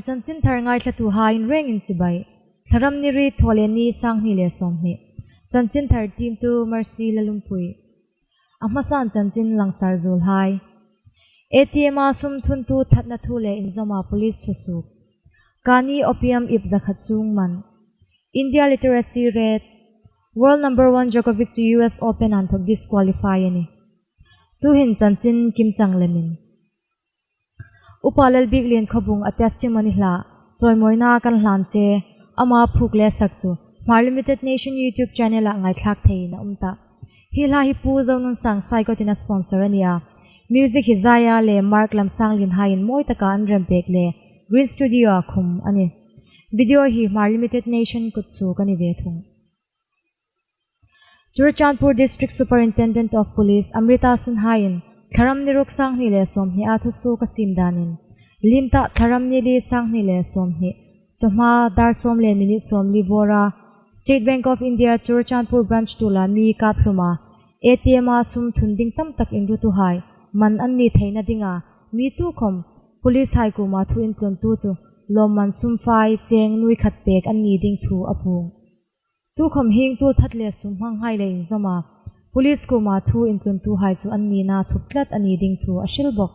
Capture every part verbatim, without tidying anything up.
Chanchin thar ngaithlatuhai in rengin chibai. Thlaram ni riet, Thawleni, sanghni le sawmhni. Chanchin thar tiemtu Mercy Lalungpui. A hmasan chanchin langsar zuolhai. A T M-a sum thuntu thatna thu le inzawma police thusuok. Kani opium ip zakhat chuong man. India literacy rate. World number one Djokovic chu U S Open a inthawk disqualify a nih. Tuhin chanchin kimchang lemin. Upa Lalbiklien Khawbung a testimony hla, chawimawina kan hlan che, ama phuok le sak chu Hmar Limited Nation YouTube channel-a ngaithlak theiin a um ta. Hi hla hi Pu Zonunsang Saikot-in a sponsor a nih a. Music hi Zaya le Mark Lamsanglienhaiin mawi taka an rem pek le Green Studio-a khum a nih. Video hi Hmar Limited Nation kutsuok a ni ve thung. Churachandpur District Superintendent of Police Amrita Sinha-in Thlaram ni ruk, sanghni le sawmhni-a thusuok a siem danin, Limta Thlaram ni li, sanghni le sawmhni, chawhma dar sawm le minute sawmli vawra State Bank of India Churachandpur branch tuola mi kap hluma A T M-a sum thun ding tam tak inrutuhai man an ni theina dinga mi tukhawm police-hai kuoma thu intluntu chu lawmman sum fai cheng nuoi khat pek an ni ding thu a puong. Tukhawm hieng tuolthat le sum hmanghai le inzawma police kuoma thu intluntuhai chu an nina thup tlat a ni ding thu a hril bawk.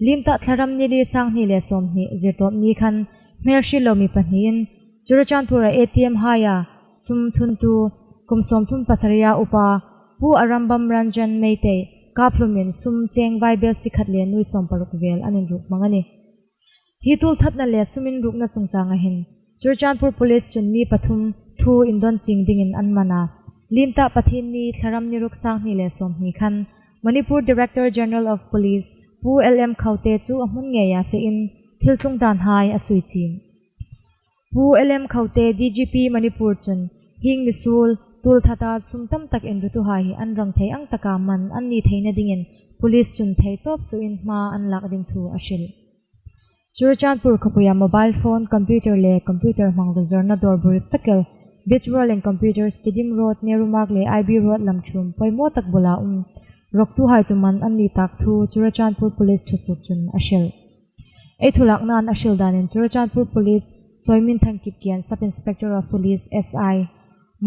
Limta Thlaram ni li, sanghni le sawmhni, Zirtawpni khan hmelhriet lo mi pahniin Churachandpur-a A T M-haia sum thuntu kum sawmthum pasari-a upa Pu Arambam Ranjan Meitei kap hlumin sum cheng vaibelsie khat le nuoi sawmparuk vel an inruk hmang a nih. Hi tuolthatna le sum inrukna chungchanga hin Churachandpur Police chun mi pathum thu indon chieng dingin an man a. Limta Pathienni, Thlaram ni ruk, sanghni le sawmhni khan Manipur Director General of Police Pu L M Khaute chu a hmun ngeia fein thiltlung danhai a sui chiem. Pu L M Khaute, D G P Manipur chun hieng mi suol tuolthata sum tam tak inrutuhai hi an rang thei ang taka man an ni theina dingin police chun theitawp suoin hma an lak ding thu a hril. Churachandpur khawpuia mobile phone, computer le computer hmangruo zawrna dawr burim tak el Beach World and Computer, Stadium Road, Nehru Marg le I B Road lam ṭhuom poimaw tak bula um rawktuhai chu man an ni tak thu Churachandpur Police thusuok chun a hril. Ei thu laknain a hril danin Churachandpur Police Soiminthang Kipgen, Sub Inspector of Police, S I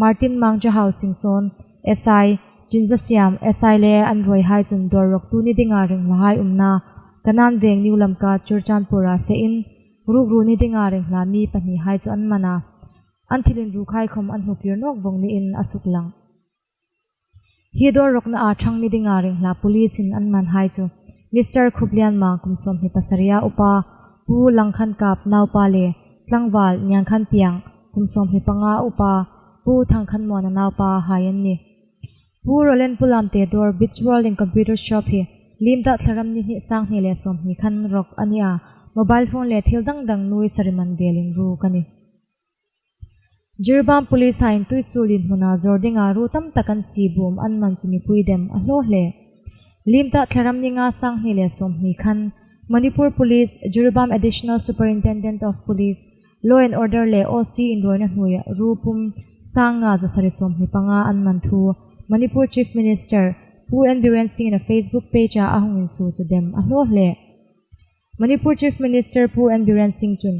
Martin Mangjahau Singson, S I Chinzasiam, S I le an ruoihai chun dawr rawktu ni dinga ringhlahai umna Kanan Veng, New Lamka, Churachandpur-a fein rukru ni dinga ringhla mi pahnihai chu an man a. An thil inrukhai khawm an hmu kir nawk vawng niin a suklang. Hi dawr rawknaa ṭhang ni dinga ringhla police-in an manhai chu Mister Khuplianmang, kum sawmhni pasari-a upa, Pu Langkhankap naupa le Tlangval Niangkhanpiang, kum sawmhni panga upa, Pu Thangkhanmawna naupahai an nih. Pu Roland Pulamte dawr Beach World and Computer Shop hi Limta Thlaram ni hni, sanghni le sawmhni khan rawk a ni a, mobile phone le thil dang dang nuoi sari man vel inruk a nih. Jiribam Police-haiin Tuisuolien hmuna zawr dinga ru tam tak an sie bawm an man chu mipui dem a hlaw hle. Limta Thlaram ni nga, sanghni le sawmhni khan Manipur Police, Jiribam Additional Superintendent of Police, Law and Order le O C inruolna hnuoia ru pum sang nga za sari sawmhni panga an man thu Manipur Chief Minister Pu N Biren Singh-in a Facebook page-a a hung insuo chu dem a hlaw hle. Manipur Chief Minister Pu N Biren Singh chun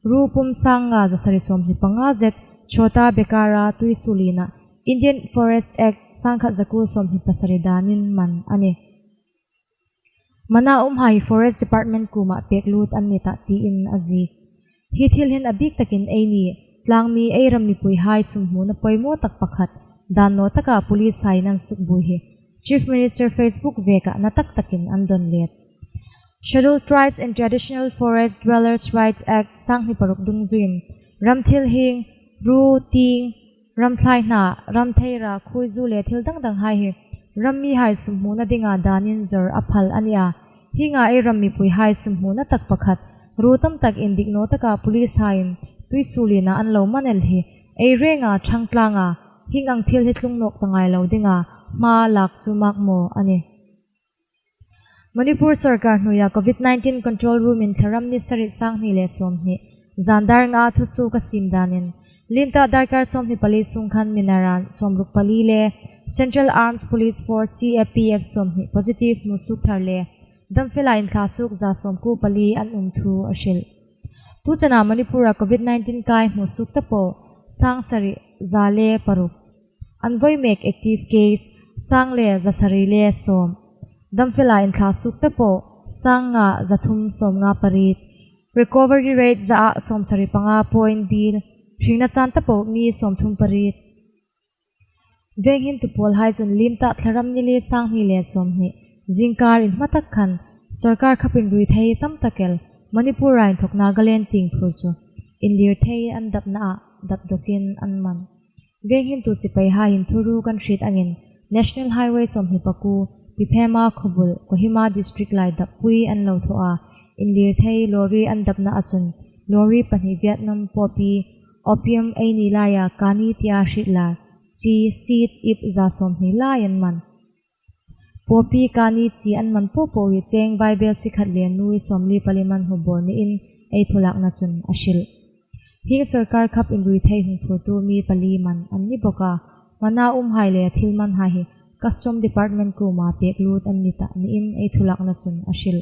ru pum sang nga za sari sawmhni panga zet Chhota Bekara Tuisuoliena Indian Forest Act sangkhat zakuo sawmhni pasari danin man a nih. Mana umhai Forest Department kuoma pek lut an ni tah tiin a ziek. Hi thil hin a bik takin eini tlangmi ei ram mipuihai sum hmuna poimaw tak pakhat dan naw taka police-haiin an sukbuoi hi Chief Minister Facebook veka na tak takin an don let. Scheduled Tribes and Traditional Forest Dwellers Rights Act sanghni paruk dungzuiin ram thil hieng, ru, tieng, ram thlai hna, ram theira, khuoizu le thil dang danghai hi ram mihai sum hmuna dinga danin zawr a phal a ni a. Hienga ei ram mipuihai sum hmuna tak pakhat ru tam tak indik naw taka police-haiin Tuisuoliena an lo man el hi ei renga ṭhang tlanga hieng ang thil hi tlung nawk ta ngai lo dinga hma lak chu makmaw a nih. Manipur sawrkar hnuoia Covid nineteen Control Room-in Thlaram ni sari, sanghni le sawmhni zan dar nga thusuok a siem danin Limta darkar sawmhni pali sung khan mi naran sawmruk pali le Central Armed Police Force, C A P F, sawmhni positive hmusuok thar le damfela inthla suok za sawmkuo pali an um thu a hril. Tuchena Manipur-a COVID nineteen kai hmusuok ta po, sang sari za le paruk. An voi mek active case, sang le za sari le sawm. Damfela inthla suok ta po, sang nga za thum sawm nga pariet. Recovery rate za a sawm sari panga point biel. Hringna chan ta po mi sawm thum pariet. Veng hin tu pawl hai chun lim ta thlaram ni le sang hni le sawm hni. Zingkar inhma tak khan, sorkar khap inrui thei tam tak el, Manipur-a inthok Nagaland tieng phur chu inlir thei an dapna a dap dokin an man. Veng hin tu sipai hai hin thuru kan hriet angin, National Highway sawm hni paku, Piphema khawbul, Kohima District lai dappui an lo thaw a, inlir thei lorry an dapna a chun, lorry pahni Vietnam poppy, opium ei ni laia kani tia hriet lai, chi seeds ip za sawm hni lai an man. Poppy kani chi an man po po hi cheng vaibelsie khat le nuoi sawmli pali man hmu bawr niin ei thu lakna chun a hril. Hieng sorkar khap inrui thei hung phurtu mi pali man an ni bawk a, hmana um hai le thil man hai hi Custom Department kuoma pek lut an ni ta niin ei thu lakna chun a hril.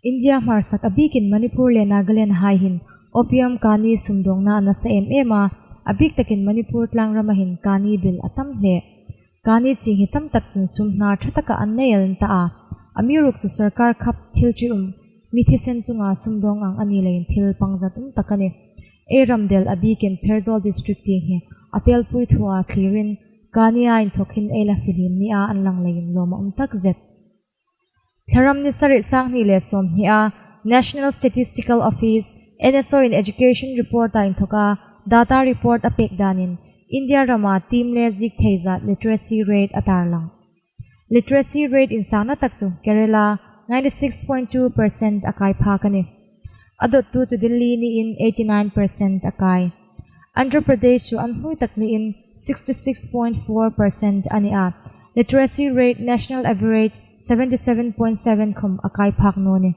India hmarsak a bikin Manipur le Nagaland hai hin opium kani sumdawngna a nasa em em a, a bik takin Manipur tlangrama hin kani bil a tam hle. Kani ching hi tam tak chun sum hnar ṭha taka an nei el ta a. Amiruokchu sorkar khap thil ṭi um, mi thisen chunga sumdawng ang a ni leiin thil pangzat um tak a nih. Ei ram del a bikin Pherzawl District tieng hi a telpui thua thlirin, kania inthok hin ei la fihlim nia an lang leiin lawm a um tak zet. Thlaram ni sari sang hni le sawm hni a National Statistical Office, N S O in Education Report-a inthoka data report a pek danin India rama tiem le ziek thei zat literacy rate a tarlang. Literacy rate insangna tak chu Kerala ninety six point two percent a kai phak a nih. A dawttu chu Delhi niin eighty nine percent a kai. Andhra Pradesh chu an hnuoi tak niin sixty six point four percent a ni a. Literacy rate national average seventy seven point seven khom a kai phak naw nih.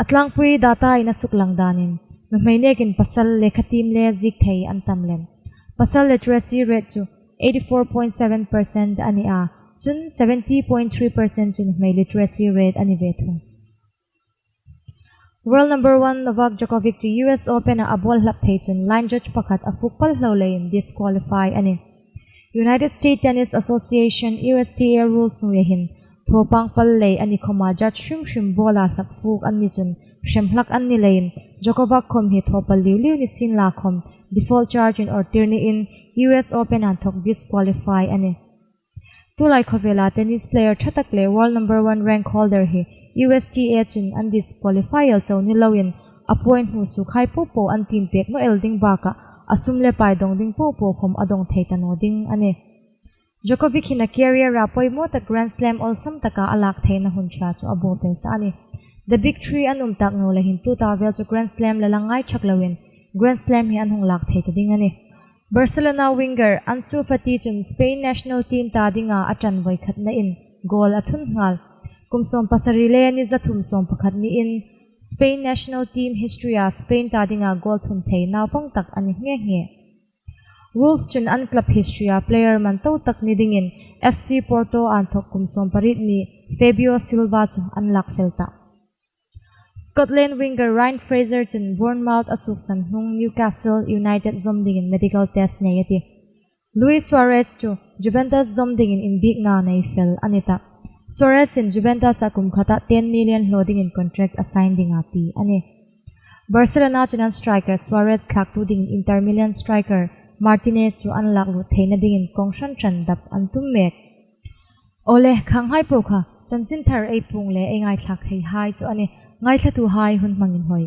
A tlangpui data-in a suklang danin, nuhmei nekin pasal lekha tiem le ziek thei an tam lem. Pasal literacy rate chu eighty four point seven percent a ni a, chun seventy point three percent chu nuhmei literacy rate a ni ve thung. World number one Novak Djokovic chu U S Open-a a ball hlap phei chun line judge pakhat a fuk pal hlo leiin disqualify a nih. United States Tennis Association, U S T A, rules hnuoia hin thawpang pal lei a ni khoma judge hrim hrim ball-a hlap fuk an ni chun hrem hlak an ni leiin Djokovic khom hi thaw pal liu liu ni sien la khom default charge inawrtir niin U S Open-a inthok disqualify a nih. Tulai khawvela tennis player ṭha tak le world number one rank holder hi U S T A chun an disqualify el chau ni loin a point hmusuok hai po po an tiem pek naw el ding bakah a sum le pai dawng ding po po khom a dawng thei ta naw ding a nih. Djokovic hin a career-a poimaw tak Grand Slam awlsam taka a lak theina hun ṭha chu a bawpel ta a nih. The Big Three an um tak naw leh hin tuta vel chu Grand Slam la lang ngai chuong loin Grand Slam hi an hung lak thei ta ding a nih. Barcelona winger Ansu Fati chun Spain national team ta dinga a ṭan voi khatnain goal a thun nghal. Kum sawm pasari le ni za thum sawm pakhat niin Spain national team history-a Spain ta dinga goal thun thei naupang tak a ni nghe nghe. Wolves chun an club history-a player man to tak ni dingin F C Porto-a inthok kum sawm pariet ni Fabio Silva chu an lak fel ta. Scotland winger Ryan Fraser chun Bournemouth a suoksan hnung Newcastle United zawm dingin medical test nei a tih. Luis Suarez chu Juventus zawm dingin inbiekna nei fel a ni ta. Suarez-in Juventus-a kum khata ten million hlaw dingin contract a sign ding a ti a nih. Barcelona chun an striker Suarez thlaktu dingin Inter Milan striker Martinez chu an lak lut theina dingin kawng hran hran dap an tum mek. Awle, khang hai po kha, chanchin thar ei puong le ei ngaithlak thei hai chu a nih, ngaithlatu hai hun hmangin hoi.